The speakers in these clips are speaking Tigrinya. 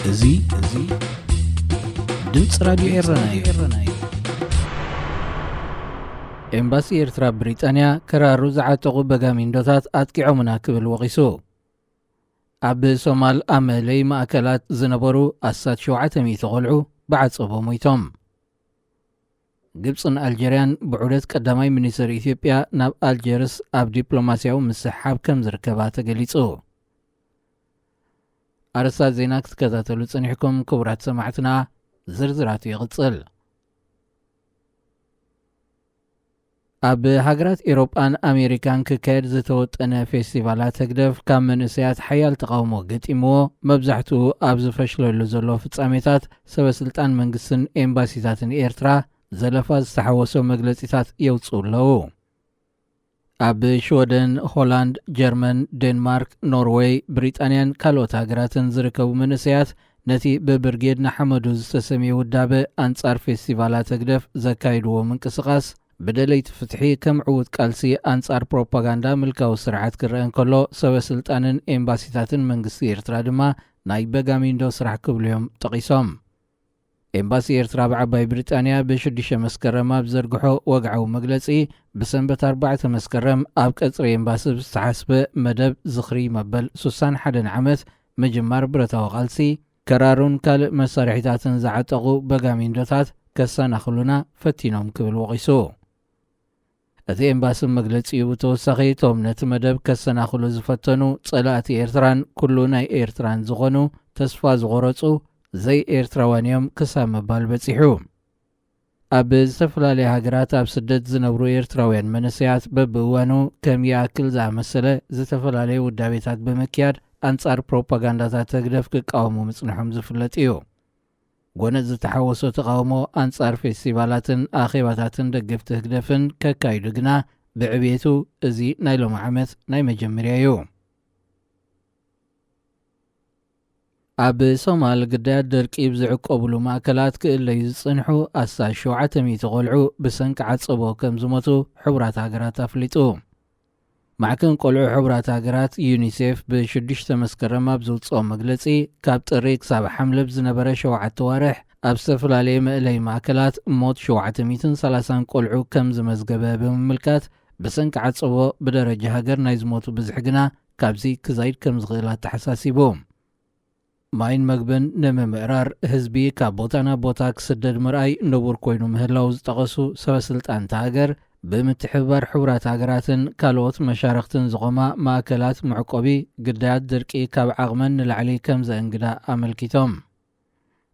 እዚ እዚ ድምፂ ራድዮ ኤረና እዩ። ኤምባሲ ኤርትራ ኣብ ብሪጣንያ ከራሩ ዝዓጠቑ በጋሚንዶታት ኣጥቂዖምና ክብል ወቒሱ። ኣብ ሶማል ኣብ መእለዪ ማእከላት ዝነበሩ ኣስታት ሸውዓተ ሚእቲ ቆልዑ ብዓጸቦ ሞይቶም። ግብጽን ኣልጀርያን ብዑደት ቀዳማይ ሚኒስትር ኢትዮጵያ ናብ ኣልጀርስ ኣብ ዲፕሎማስያዊ ምስሕሓብ ከም ዝርከባ ተገሊጹ። ኣርእስታት ዜና ክትከታተሉ ጸኒሕኩም ክቡራት ሰማዕትና፣ ዝርዝራቱ ይቕጽል። ኣብ ሃገራት ኤውሮጳን ኣሜሪካን ክካየድ ዝተወጠነ ፌስቲቫላት ህግደፍ ካብ መንእሰያት ሓያል ተቓውሞ ገጢምዎ፣ መብዛሕትኡ ኣብ ዝፈሽለሉ ዘሎ ፍጻሜታት ሰበ ስልጣን መንግስትን ኤምባሲታትን ኤርትራ ዘለፋ ዝተሓወሶ መግለጺታት የውጽኡ ኣለዉ። ኣብ ሽወደን፣ ሆላንድ፣ ጀርመን፣ ዴንማርክ፣ ኖርወይ፣ ብሪጣንያን ካልኦት ሃገራትን ዝርከቡ መንእሰያት ነቲ ብብርጌድ ንሓመዱ ዝተሰምየ ውዳበ ኣንጻር ፌስቲቫላት ህግደፍ ዘካይድዎ ምንቅስቓስ ብደለይቲ ፍትሒ ከም ዕዉት ቃልሲ ኣንጻር ፕሮፓጋንዳ ምልካዊ ስርዓት ክረአ እንከሎ፣ ሰበ ስልጣንን ኤምባሲታትን መንግስቲ ኤርትራ ድማ ናይ በጋሚንዶ ስራሕ ክብሉ እዮም ጠቒሶም። ኤምባሲ ኤርትራ ኣብ ዓባይ ብሪጣንያ ብሽዱሽተ መስከረም ኣብ ዘርግሖ ወግዓዊ መግለጺ፣ ብሰንበት ኣርባዕተ መስከረም ኣብ ቀጽሪ ኤምባሲ ብዝተሓስበ መደብ ዝኽሪ መበል ሱሳን ሓደን ዓመት ምጅማር ብረታዊ ቃልሲ፣ ከራሩን ካልእ መሳርሒታትን ዝዓጠቑ በጋሚንዶታት ከሰናኽሉና ፈቲኖም ክብል ወቒሱ። እቲ ኤምባሲ መግለጺኡ ብተወሳኺ፣ እቶም ነቲ መደብ ከሰናኽሉ ዝፈተኑ ጸላእቲ ኤርትራን ኩሉ ናይ ኤርትራን ዝኾኑ ተስፋ ዝቖረጹ ዘይ ኤርትራውያን እዮም ክሳብ ምባል በጺሑ። ኣብ ዝተፈላለያ ሃገራት ኣብ ስደት ዝነብሩ ኤርትራውያን መንእሰያት በብእዋኑ ከም ይኣክል ዝኣመሰለ ዝተፈላለየ ውዳቤታት ብምክያድ ኣንጻር ፕሮፓጋንዳታት ህግደፍ ክቃወሙ ምጽንሖም ዝፍለጥ እዩ። ጎነጽ ዝተሓወሶ ተቓውሞ ኣንጻር ፌስቲቫላትን ኣኼባታትን ደገፍቲ ህግደፍን ከካይዱ ግና ብዕብየቱ እዚ ናይ ሎሚ ዓመት ናይ መጀመርያ እዩ። ኣብ ሶማል ግዳያት ደርቂ ብዝዕቆብሉ ማእከላት ክእለዩ ዝጸንሑ ኣስታት ሸውዓተ ሚእቲ ቆልዑ ብሰንኪ ዓጸቦ ከም ዝሞቱ ሕቡራት ሃገራት ኣፍሊጡ። ማዕከን ቆልዑ ሕቡራት ሃገራት ዩኒሴፍ ብሽዱሽተ መስከረም ኣብ ዘውጽኦ መግለጺ፣ ካብ ጥሪ ክሳብ ሓምለ ብዝነበረ ሸውዓተ ዋርሕ ኣብ ዝተፈላለየ መእለዪ ማእከላት ሞት ሸውዓተ ሚእትን ሰላሳን ቆልዑ ከም ዝመዝገበ ብምምልካት፣ ብሰንኪ ዓጸቦ ብደረጃ ሃገር ናይ ዝሞቱ ብዝሒ ግና ካብዚ ክዛይድ ከም ዝኽእል ኣተሓሳሲቡ። ማይን መግብን ንምምእራር ህዝቢ ካብ ቦታ ናብ ቦታ ክስደድ ምርኣይ ንቡር ኮይኑ ምህላው ዝጠቐሱ ሰበ ስልጣን እታ ሃገር፣ ብምትሕብባር ሕቡራት ሃገራትን ካልኦት መሻርኽትን ዝቖማ ማእከላት መዕቆቢ ግዳያት ድርቂ ካብ ዓቕመን ንላዕሊ ከም ዘእንግዳ ኣመልኪቶም።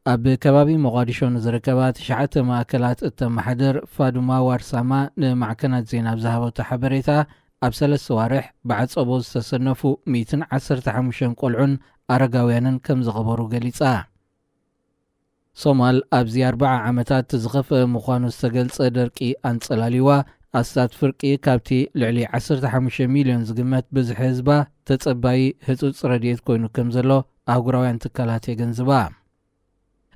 ኣብ ከባቢ ሞቓዲሾ ንዝርከባ ትሽዓተ ማእከላት እተመሓድር ፋዱማ ዋርሳማ ንማዕከናት ዜና ኣብ ዝሃበቶ ሓበሬታ፣ ኣብ ሰለስተ ዋርሕ ብዓጸቦ ዝተሰነፉ ሚእትን ዓሰርተ ሓሙሽተን ቆልዑን ኣረጋውያንን ከም ዝቐበሩ ገሊጻ። ሶማል ኣብዚ ኣርብዓ ዓመታት ዝኸፍአ ምዃኑ ዝተገልጸ ደርቂ ኣንጸላልዩዋ፣ ኣስታት ፍርቂ ካብቲ ልዕሊ ዓሰርተ ሓሙሽተ ሚልዮን ዝግመት ብዝሒ ህዝባ ተጸባዪ ህጹጽ ረድኤት ኮይኑ ከም ዘሎ ኣህጉራውያን ትካላት የገንዝባ።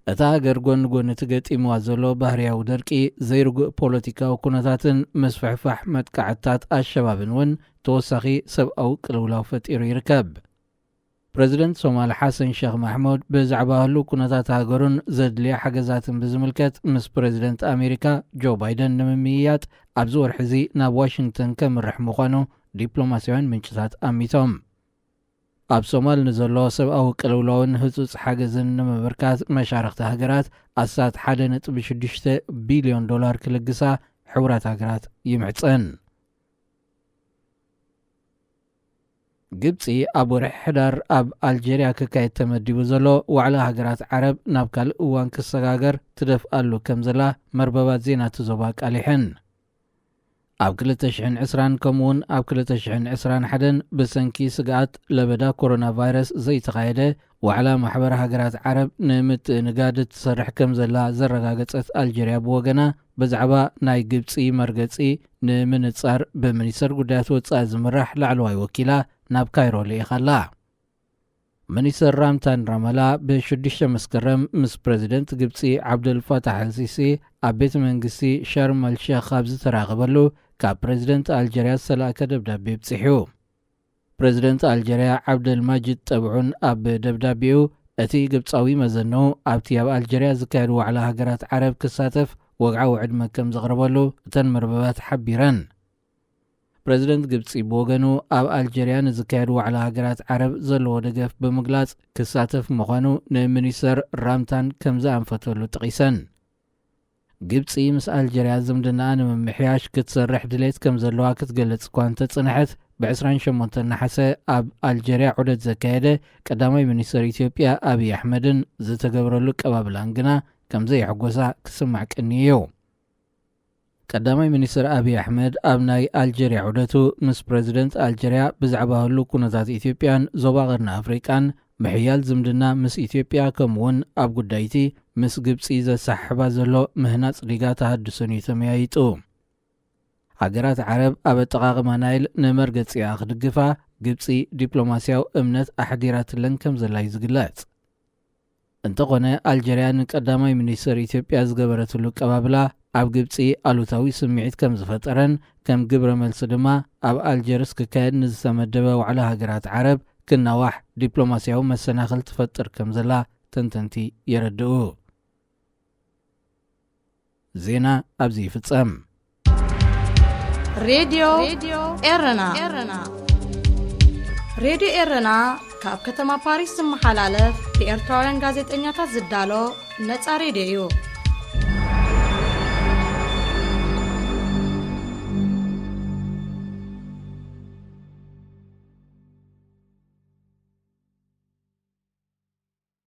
እታ ሃገር ጎኒ ጎኒ እቲ ገጢምዋ ዘሎ ባህርያዊ ደርቂ፣ ዘይርጉእ ፖለቲካዊ ኩነታትን ምስፍሕፋሕ መጥቃዕትታት ኣሸባብን እውን ተወሳኺ ሰብኣዊ ቅልውላው ፈጢሩ ይርከብ። ፕረዚደንት ሶማል ሓሰን ሸኽ ማሕሙድ ብዛዕባ ህሉው ኩነታት ሃገሩን ዘድልያ ሓገዛትን ብዝምልከት ምስ ፕረዚደንት ኣሜሪካ ጆ ባይደን ንምምይያጥ ኣብዚ ወርሒ እዚ ናብ ዋሽንግተን ከምርሕ ምዃኑ ዲፕሎማስያውያን ምንጭታት ኣሚቶም። ኣብ ሶማል ንዘሎ ሰብኣዊ ቅልውላውን ህጹጽ ሓገዝን ንምብርካት መሻርኽቲ ሃገራት ኣስታት ሓደ ነጥቢ ሽዱሽተ ቢልዮን ዶላር ክልግሳ ሕቡራት ሃገራት ይምሕጸን። ግብጺ ኣብ ወርሒ ሕዳር ኣብ ኣልጀርያ ክካየድ ተመዲቡ ዘሎ ዋዕላ ሃገራት ዓረብ ናብ ካልእ እዋን ክሰጋገር ትደፍኣሉ ከም ዘላ መርበባት ዜና እቲ ዞባ ኣቃሊሐን። ኣብ ክልተ ሽሕን ዕስራን ከምኡውን ኣብ ክልተ ሽሕን ዕስራን ሓደን ብሰንኪ ስግኣት ለበዳ ኮሮና ቫይረስ ዘይተኻየደ ዋዕላ ማሕበር ሃገራት ዓረብ ንምትእንጋድ ትሰርሕ ከም ዘላ ዘረጋገጸት ኣልጀርያ ብወገና፣ ብዛዕባ ናይ ግብጺ መርገጺ ንምንጻር ብሚኒስተር ጉዳያት ወጻኢ ዝምራሕ ላዕለዋይ ወኪላ ናብ ካይሮ ልኢኻ ኣላ። ሚኒስተር ራምታን ራማላ ብሽዱሽተ መስከረም ምስ ፕረዚደንት ግብጺ ዓብደል ፋታሕ ኣልሲሲ ኣብ ቤተ መንግስቲ ሻርም ኣልሸኽ ኣብ ዝተራኸበሉ፣ ካብ ፕረዚደንት ኣልጀርያ ዝተላእከ ደብዳቤ ኣብጺሑ። ፕረዚደንት ኣልጀርያ ዓብደል ማጂድ ጠብዑን ኣብ ደብዳቤኡ፣ እቲ ግብጻዊ መዘንኡ ኣብቲ ኣብ ኣልጀርያ ዝካየድ ዋዕላ ሃገራት ዓረብ ክሳተፍ ወግዓዊ ዕድመ ከም ዘቕረበሉ እተን መርበባት ሓቢረን። ፕረዚደንት ግብጺ ብወገኑ ኣብ ኣልጀርያ ንዝካየድ ዋዕላ ሃገራት ዓረብ ዘለዎ ደገፍ ብምግላጽ ክሳተፍ ምዃኑ ንሚኒስተር ራምታን ከም ዘኣንፈተሉ ጠቒሰን። ግብጺ ምስ ኣልጀርያ ዝምድናኣ ንምምሕያሽ ክትሰርሕ ድሌት ከም ዘለዋ ክትገልጽ እኳ እንተጽንሐት፣ ብ28 ነሓሰ ኣብ ኣልጀርያ ዑደት ዘካየደ ቀዳማይ ሚኒስተር ኢትዮጵያ ኣብይ ኣሕመድን ዝተገብረሉ ቀባብላን ግና ከም ዘየሕጎሳ ክስማዕ ቀንዩ እዩ። ቀዳማይ ሚኒስተር ኣብይ ኣሕመድ ኣብ ናይ ኣልጀርያ ዑደቱ ምስ ፕረዚደንት ኣልጀርያ ብዛዕባ ህሉ ኩነታት ኢትዮጵያን ዞባ ቀርኒ ኣፍሪቃን፣ ምሕያል ዝምድና ምስ ኢትዮጵያ፣ ከምኡውን ኣብ ጉዳይቲ ምስ ግብጺ ዘሰሓሕባ ዘሎ ምህናጽ ዲጋ ተሃድሶን እዩ ተመያይጡ። ሃገራት ዓረብ ኣብ ኣጠቓቕማ ናይል ንመርገጺኣ ክድግፋ ግብጺ ዲፕሎማስያዊ እምነት ኣሕዲራትለን ከም ዘላ እዩ ዝግለጽ። እንተኾነ ኣልጀርያ ንቀዳማይ ሚኒስተር ኢትዮጵያ ዝገበረትሉ ቀባብላ ኣብ ግብጺ ኣሉታዊ ስምዒት ከም ዝፈጠረን፣ ከም ግብረ መልሲ ድማ ኣብ ኣልጀርስ ክካየድ ንዝተመደበ ዋዕላ ሃገራት ዓረብ ክናዋሕ ዲፕሎማስያዊ መሰናኽል ትፈጥር ከም ዘላ ተንተንቲ የረድኡ። ዜና ኣብዚ ይፍጸም። ሬድዮ ኤረና። ሬድዮ ኤረና ካብ ከተማ ፓሪስ ዝመሓላለፍ ብኤርትራውያን ጋዜጠኛታት ዝዳሎ ነጻ ሬድዮ እዩ።